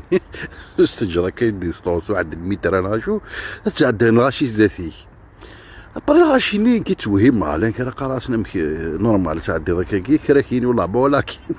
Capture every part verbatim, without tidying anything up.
lɣaci-nni. S teǧǧeḍ akka une distance, waḥed lmitr neɣ acu, ad tɛeddaḍ lɣaci zdat-ik. Après lɣaci-nni, ki ttwehhimeɣ, llan kra qqaren-asen amek, eh, normal, tɛeddiḍ akka-agi, kra kini, wallah, ba, walakin.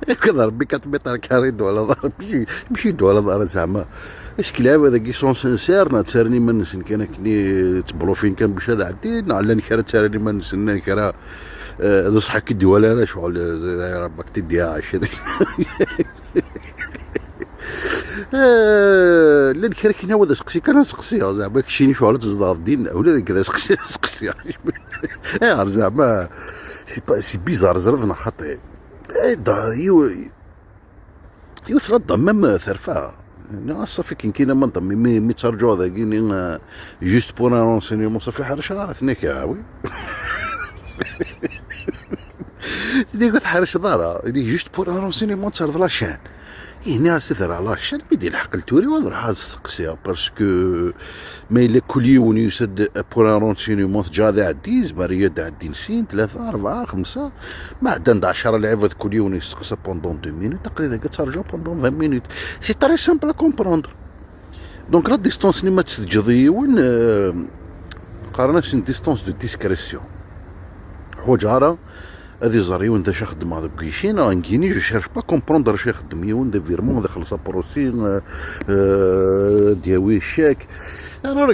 Akka d Rebbi, quatre mètres carrés d wala ḍar, mci, mci d wala ḍar, zeɛma. Est-ce que lɛibad-agi sont sincères, neɣ ttarran iman-nsen kan akken, ttblufin kan bac ad ɛeddin, neɣ llan kra ttarran iman-nsen, llan kra, eh, d ṣṣeḥ ki d-iwala ara ccɣel, eh, Rebbi ak-t-id-yaɣ. Eh, llan kra kina wa d aseqsi kan, aseqsi, zeɛma keččini ccɣel ad tzedɣeḍ din, ula d nekk d aseqsi, aseqsi. Ayɣer zeɛma, c'est pas, c'est bizarre, ẓriḍ neɣ xaṭi? Eh, da, yiw-, yiwet la dame même terfa. Nniɣ-as, ṣafi, akken kina, madame, mi, mi ttarǧuɣ dagi-ni, eh, juste pour un renseignement, ṣafi, ḥerceɣ ara, tenna-k, ah oui. Tenna-k ur tḥerceḍ ara, tenna-k juste pour un renseignement, terreḍ la chaîne. Yenna-as, ad rreɣ la chaîne, mi d-ilḥeq lturi, ad ruḥeɣ ad steqsiɣ, parce que ma yella kul yiwen yusa-d pour un renseignement, teǧǧa ad iɛeddi, yezmer ad d-ɛeddin sin, tlata, rebɛa, xemsa, ma ɛeddan-d ɛecra lɛibad, kul yiwen yesteqsa pendant deux minutes, aql-i dagi ttarǧuɣ pendant vingt minutes. C'est très simple à comprendre. Donc la distance-nni ma tt-teǧǧeḍ i yiwen, euh, qqaren-as une distance de discrétion. Ḥwaǧeɣ ara ad iẓer yiwen d acu xeddmeɣ deg ugici, neɣ nekkini, je cherche pas comprendre acu ixeddem yiwen, d virement, ad ixelleṣ apurusi, euh, euh, ad d-yawi chèque. Alors,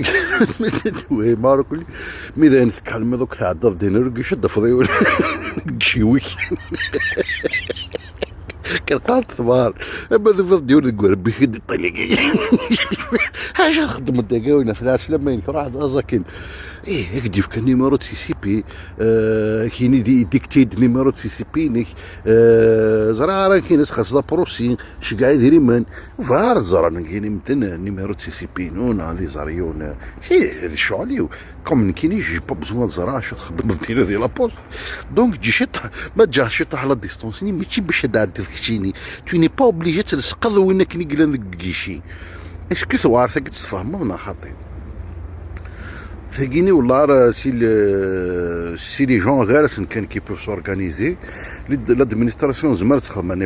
oui, Maroc, mi d ayen tkalmiḍ akk tɛeddaḍ din, ur gic ad d-tafeḍ yiwen deg iciwi-k. Kan qqar tebɣar, ama tufiḍ-d yiwen deg urebbi-k i d-iṭṭiligi. Acu txeddmeḍ dagi, a win, at lɛeslama-inek, ruḥ aẓ akin. Ih, ad k-d-yefk numéro de C C P, euh, ad k-yini di dictée-d numéro de C C P-inek, euh, ẓriɣ ara akin ad txelṣeḍ apurusi, ceggeɛ idrimen. Bɣiɣ ara ẓreɣ nekkini medden numéro de C C P-inu, neɣ ad iẓer yiwen, si, d ccɣel-iw. Comme nekkini, j'ai pas besoin ad ẓreɣ acu txeddmeḍ dina di la poste. Donc, ǧǧi ciṭ, ma ǧǧiɣ ciṭuḥ la distance-nni, mačči bac ad d-tɛeddiḍ keččini. Tu n'es pas obligé ad tlesqeḍ win akken i yellan deg ugici. Est-ce que tewɛer tagi, ad tt-tfehmeḍ neɣ xaṭi? Tagini, wallah, ara si le, si les gens gar-asen kan qui peuvent s'organiser, l'ad-, l'administration tezmer ad texdem un